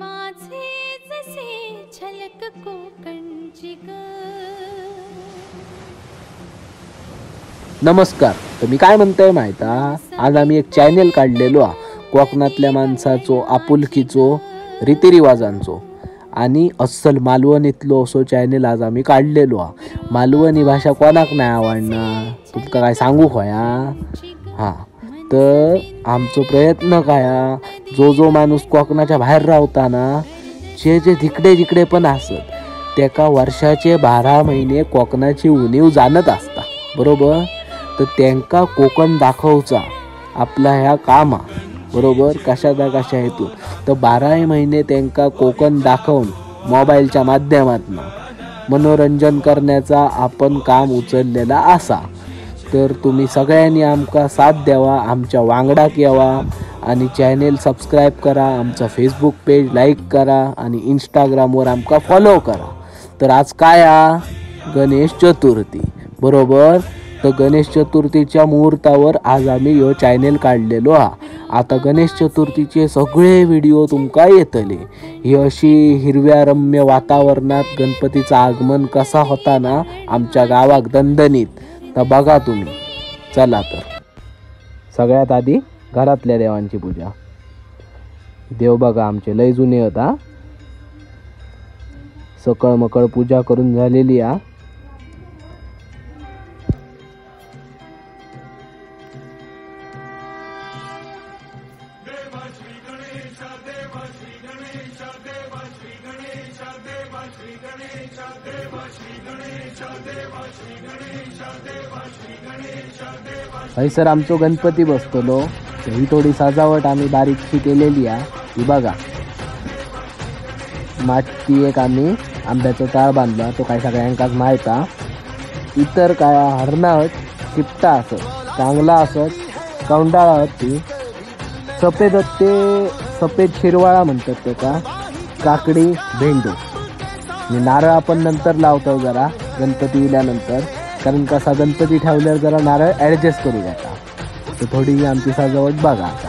माझे जसे झलक कोकणची ग। नमस्कार। तर मी काय म्हणतोय माहिता, आज आम्ही एक चॅनल काढलेलो आ कोकणातल्या माणसाचो आपुलकीचो रीतिरिवाजांचो आणि अस्सल मालवणीतलो असो चॅनल आज आम्ही काढलेलो आ। मालवणी भाषा कोणाक नाही आवडणार, तुमका काय सांगू होया। हां, तर आमचो प्रयत्न काय, जो जो माणूस कोकणाच्या बाहेर रावता ना, जे जे जिकडे जिकडे पण असत तेका वर्षाचे 12 महिने कोकणाची उणीव जाणत असता, बरोबर। तर त्यांका कोकण दाखवचा आपला ह्या कामा, बरोबर, कशा ना कशा हेतून। तर 12 महिने त्यांका कोकण दाखवून मोबाईलच्या माध्यमातून मनोरंजन करण्याचा आपण काम उचललेला असा। तर तुम्ही सगळ्यांनी आमका साथ द्यावा, आमच्या वांगडाक यावा आणि चॅनेल सबस्क्राईब करा, आमचा फेसबुक पेज लाईक करा आणि इंस्टाग्रामवर आमका फॉलो करा। तर आज काय आ गणेश चतुर्थी, बरोबर। तर गणेश चतुर्थीच्या मुहूर्तावर आज आम्ही ह्यो चॅनेल काढलेलो हा। आता गणेश चतुर्थीचे सगळे व्हिडिओ तुमका येतले। ही अशी हिरव्या रम्य वातावरणात गणपतीचा आगमन कसा होता ना आमच्या गावाक दणदणीत, तर बघा तुम्ही। चला तर सगळ्यात आधी घरातल्या देवांची पूजा। देव बघा आमचे लय जुने होता, सकळ मकळ पूजा करून झालेली आ। हयसर आमचो गणपती बसतलो, ही थोडी सजावट आम्ही बारीकशी केलेली आहे, ही बघा। माती एक आम्ही आंब्याचो ताळ बांधला, तो काय सगळ्यांकाच माहिता। इतर काय हरणात शिपटा असत, चांगला असत, कौंडाळा असत, ती सफेद ते सफेद शिरवाळा म्हणतात ते का, काकडी भेंडू आणि नारळ आपण नंतर लावतो जरा गणपती इल्यानंतर, कारण कसा गणपती ठेवल्यावर जरा नारळ ॲडजस्ट करू जाता। तर थोडी आमची सजावट बघा आता,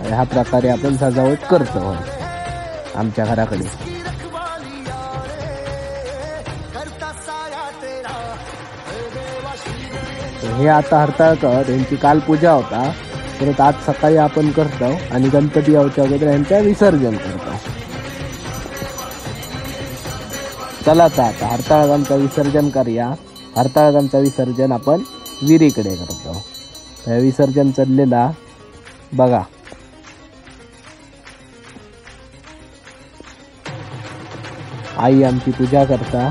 ह्या प्रकारे आपण सजावट करतो आमच्या घराकडे। हे आता हरताळकर यांची काल पूजा होता, परत आज सकाळी आपण करतो आणि गणपती यावच्या अगोदर यांच्या विसर्जन करतो। चला तर आता हरताळकांचं विसर्जन करूया। हरताळकांचं विसर्जन आपण विहिरीकडे करतो। विसर्जन चाललेला बघा। आई आमची पूजा करता।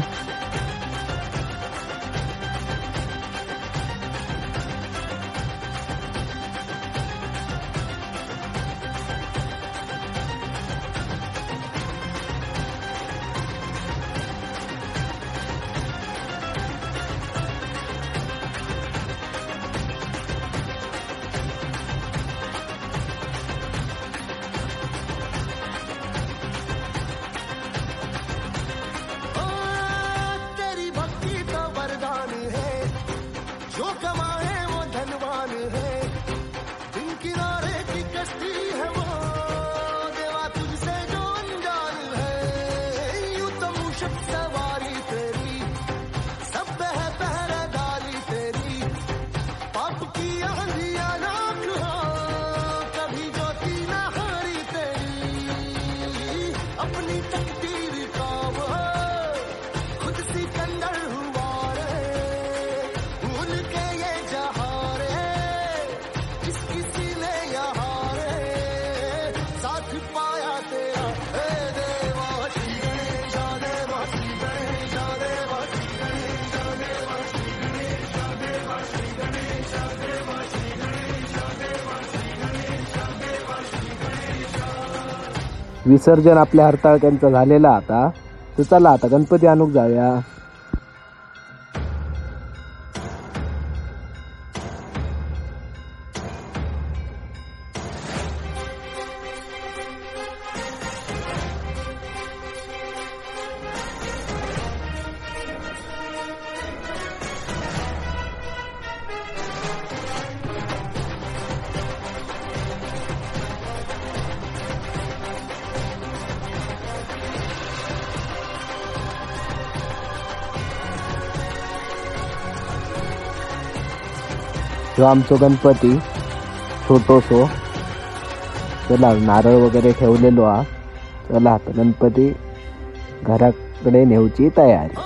विसर्जन आपल्या हरताळकांचं झालेलं आता, तर चला आता गणपती आणूक जाऊया। ह्यो आमचो गणपती छोटोसो. चला नारळ वगैरे ठेवलेलो हा. चला आता गणपती घराकडे नेवची तयारी.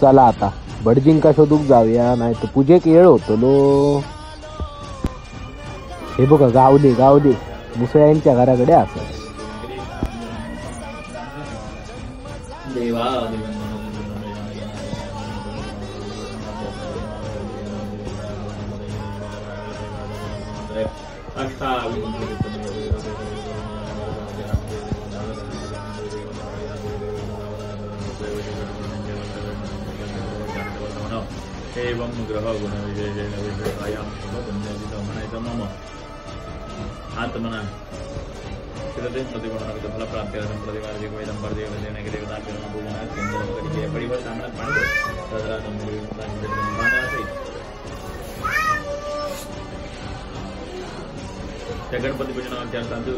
चला आता भटजींका शोधूक जाऊया, नाही तर पूजेक येळ होतलो. हे बघा गावले गावले मुसळ्यांच्या घराकडे असत. एवं ग्रह गुण विशेषेण विशेषायां पुण्यजितमनायचं मम आत्मना शिरते प्रतिगुणार्थ फलप्राप्त्यर्थं प्रतिवार्षिकवेदं परदेवदेन देवताभ्यो पूजनात् केन्द्रं करिष्ये परिवर्तामणात् गणपती पूजनार्थांतु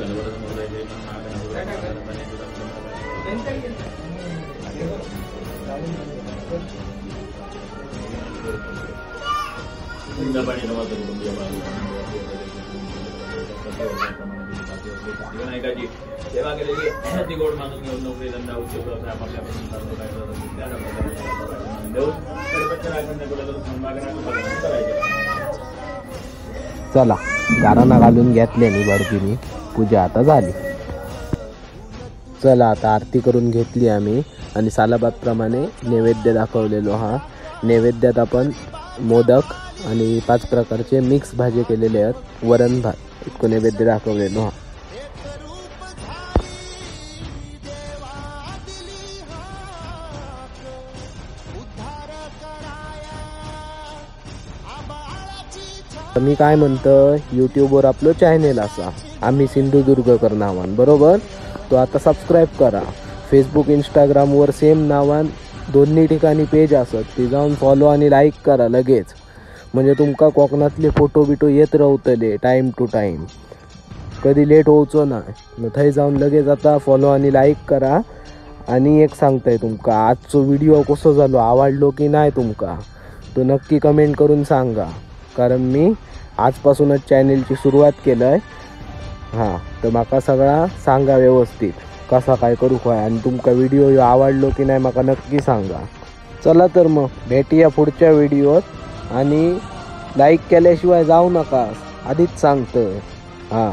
विनायकाची सेवा केलेली ती गोड मानून घेऊन नोकरी धंदा उद्योग व्यवसाय आपापल्या चला गाराणा घालून घेतले नी भटजींनी, पूजा आता झाली. चला आता आरती करून घेतली आम्ही आणि सालाबादप्रमाणे नैवेद्य दाखवलेलो हा. नैवेद्यात आपण मोदक आणि 5 प्रकारचे मिक्स भाजी केलेले आहेत, वरण भात इतकं नैवेद्य दाखवलेलो हा. मी काय म्हणतो, यूट्यूबवर आपलं चॅनेल असा आम्ही सिंधुदुर्गकर नावान, बरोबर, तो आता सबस्क्राईब करा. फेसबुक इंस्टाग्रामवर सेम नावान दोन्ही ठिकाणी पेज असत, ती जाऊन फॉलो आणि लाईक करा लगेच, म्हणजे तुमका कोकणातले फोटो बिटो येत रावतले टाईम टू टाईम, कधी लेट होवचो ना. मग थंय जाऊन लगेच आता फॉलो आणि लाईक करा. आणि एक सांगताय तुमका, आजचो व्हिडिओ कसो झालो, आवडलो की नाही तुमका तो नक्की कमेंट करून सांगा, कारण मी आजपासूनच चॅनेलची सुरुवात केलंय. हां तर माका सगळा सांगा व्यवस्थित कसा काय करू काय, आणि तुमका व्हिडिओ ह्यो आवडलो की नाही माका नक्की सांगा. चला तर मग भेटूया पुढच्या व्हिडिओत, आणि लाईक केल्याशिवाय जाऊ नका, आधीच सांगतं. हां.